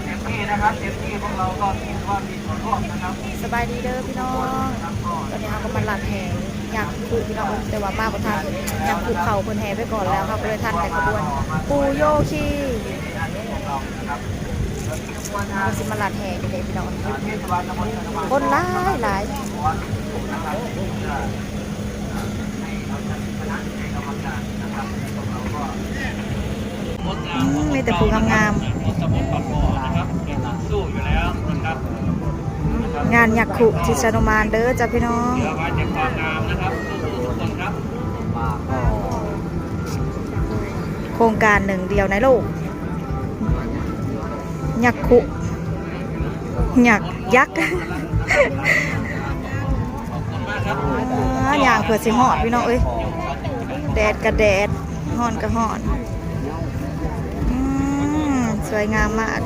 ເຕັມທີ່ນະຄັບ ເຕັມທີ່ ພວກເຮົາກໍມີ ວ່າມີສ່ວນຮ່ວມນະຄັບ. ສະບາຍດີເດີພີ່ນ້ອງ ຕອນນີ້ເຮົາກໍມາລັດແຫ່ຍັກຄຸພີ່ນ້ອງ ແຕ່ວ່າມາບໍ່ທັນ ຍັກຄຸເຂົ້າເພິ່ນແຫ່ໄປກ່ອນແລ້ວ ເຮົາກໍເລີຍທັນແຕ່ຂະບວນປູ່ໂຍຄີ. ເຮົາກໍຊິມາລັດແຫ່ຢູ່ເດ້ພີ່ນ້ອງ ຄົນຫຼາຍຫຼາຍ. ອືມ ມີແຕ່ຜູ້ງາມໆ ງານຍັກຄຸທີ່ຊານຸມານເດີຈ້າພີ່ນ້ອງ. ໂຄງການໜຶ່ງດຽວໃນໂລກ ຍັກຄຸ ຍັກ ຍັກ ອ່າ ຍ່າງເພື່ອຊິຮອດພີ່ນ້ອງເອີຍ ແດດກະແດດ ຮ້ອນກະຮ້ອນ. ອືມ ສວຍງາມມາກ.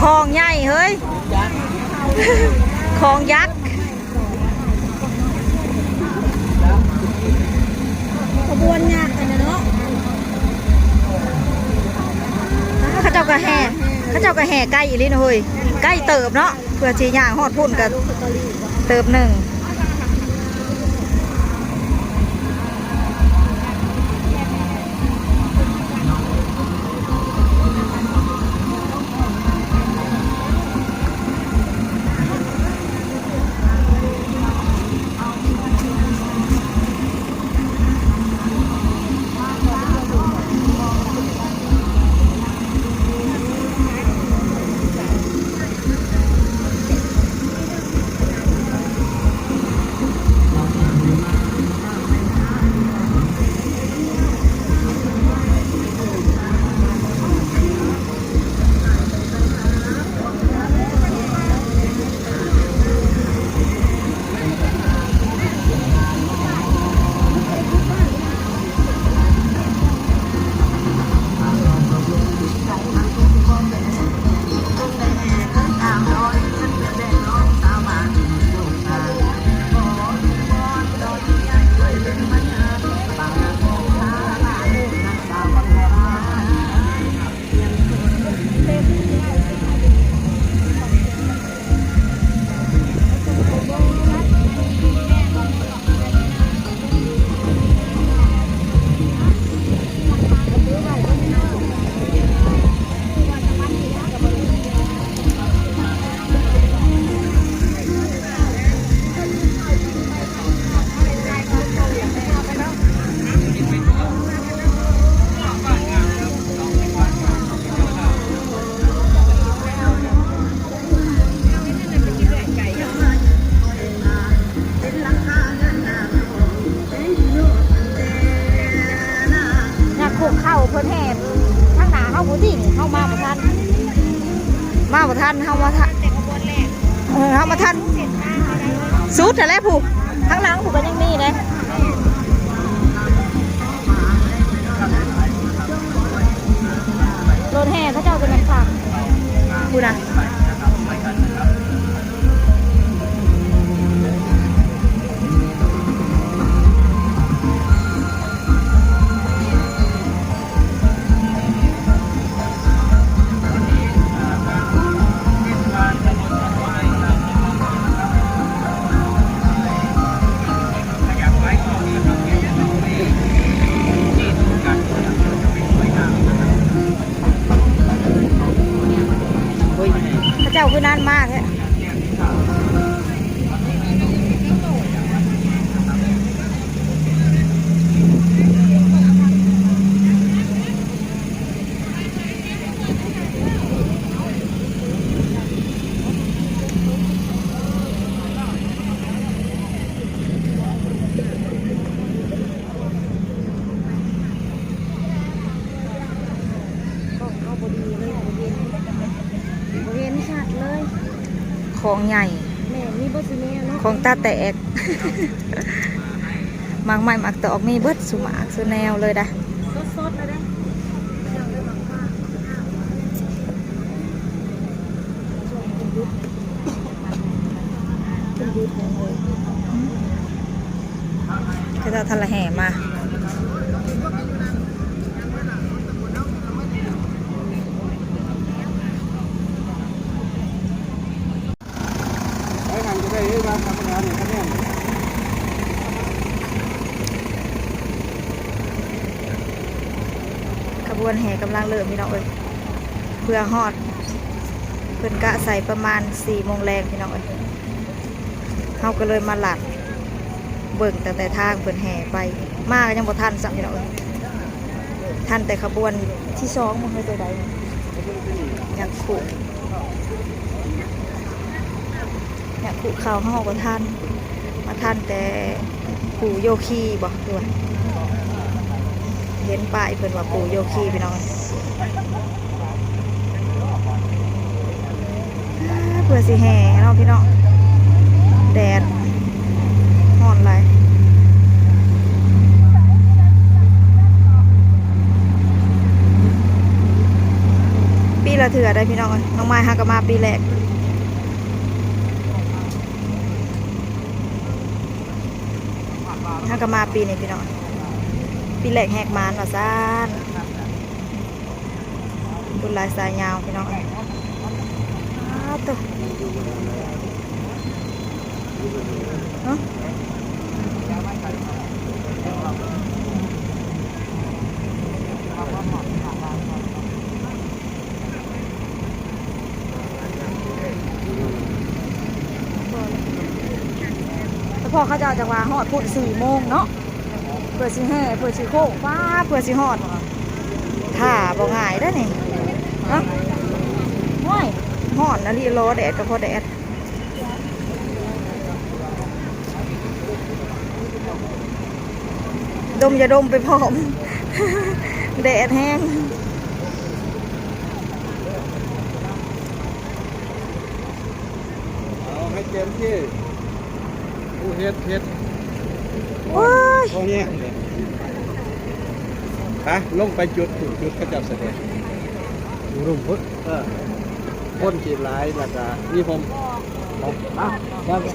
ຂອງໃຫຍ່ເຮີ້ຍ ຂອງຍັກ. ຂະບວນຍັກຫັ້ນນະເນາະ ເຂົາເຈົ້າກໍແຫ່ ເຂົາເຈົ້າກໍແຫ່ໃກ້ອີ່ຫຼີນະເຮີ້ຍ ໃກ້ເຕີບເນາະ ເພື່ອຊິຍ່າງຮອດພຸ້ນກໍເຕີບໜຶ່ງ. ຍາກຄຸເຂົ້າເພິ່ນແຫ່ທາງໜ້າເຮົາພຸ້ນຕິ ເຮົາມາບໍ່ທັນ ມາບໍ່ທັນ ເຮົາມາທັນ ເອີ ເຮົາມາທັນສຸດຫັ້ນແຫຼະ ຜູ້ທາງຫຼັງຜູ້ກໍຍັງມີເດ້. ລົດແຫ່ເຂົາເຈົ້າກໍແມ່ນຄັກພຸ້ນນະ. ເຂົາເຈົ້າຄືນານມາແທ້. ຂອງໃຫຍ່ ແມ່ນ ມີເບິດຊຸແນວເນາະ ຂອງຕາແຕກ ໝາກໄມ້ໝາກຕອກ ມີເບິດຊຸໝາກຊຸແນວເລີຍໄດ໋ ສົດໆ ເລີຍເດ້. ເຂົາເຈົ້າທັນລະແຫ່ມາ. ໄປຫັ້ນກໍໄດ້ເອີຍ ວ່າທຳມະດານີ້ຄະແນນ ຂະບວນແຫ່ກຳລັງເລີ່ມ ພີ່ນ້ອງເອີຍ ເພື່ອຮອດ ເພິ່ນກະໃສ່ປະມານສີ່ໂມງແລງ ພີ່ນ້ອງເອີຍ. ເຮົາກໍເລີຍມາລັດເບິ່ງຕັ້ງແຕ່ທາງເພິ່ນແຫ່ໄປ ມາກໍຍັງບໍ່ທັນຊ້ຳ ພີ່ນ້ອງເອີຍ. ທັນແຕ່ຂະບວນທີສອງ ບໍ່ຮູ້ໂຕໃດ ຍັກຄຸ ຍັກຄຸເຂົ້າ ເຮົາບໍ່ທັນ ມາທັນແຕ່ປູ່ໂຍຄີບໍ ຄືວ່າ ເຫັນປ້າຍເພິ່ນວ່າປູ່ໂຍຄີ ພີ່ນ້ອງ. ເພື່ອຊິແຫ່ເນາະພີ່ນ້ອງ ແດດຮ້ອນຫຼາຍ. ປີລະເທື່ອໄດ໋ພີ່ນ້ອງເອີຍ ນ້ອງມາຍຫາກໍມາປີແລກ ຫາກໍມາປີນີ້ພີ່ນ້ອງ ປີແລກແຫກໝານວ່າຊັ້ນ. ບຸນຫຼາຍສາຍຍາວພີ່ນ້ອງເອີຍ ອ້າໂຕ ຮະ ສະເພາະເຂົາເຈົ້າຈັ່ງວ່າຮອດພຸ້ນສີ່ໂມງເນາະ. ເພື່ອຊິແຫ່ ເພື່ອຊິໂຄ້ງ ປ້າ ເພື່ອຊິຮອດ ຖ້າບໍ່ງ່າຍເດ້ນີ້ ຮະ ໂອ້ຍ ຮ້ອນອີ່ຫຼີ ລໍແດດກໍພໍແດດ ດົມຢາດົມໄປພ້ອມ ແດດແຮງ. ເອົາໃຫ້ເຕັມທີ່ ຜູ້ເຮັດເຮັດ ໂອ້ຍ ພໍແຮງເດ້. ໄປ ລົງໄປຈຸດ ຈຸດເຂົາເຈົ້າສະແດງ ລຸ່ມພຸ້ນ ເອີ ຄົນຊິຫຼາຍ ແລ້ວກະມີຮົ່ມ ໄປ ໄປ.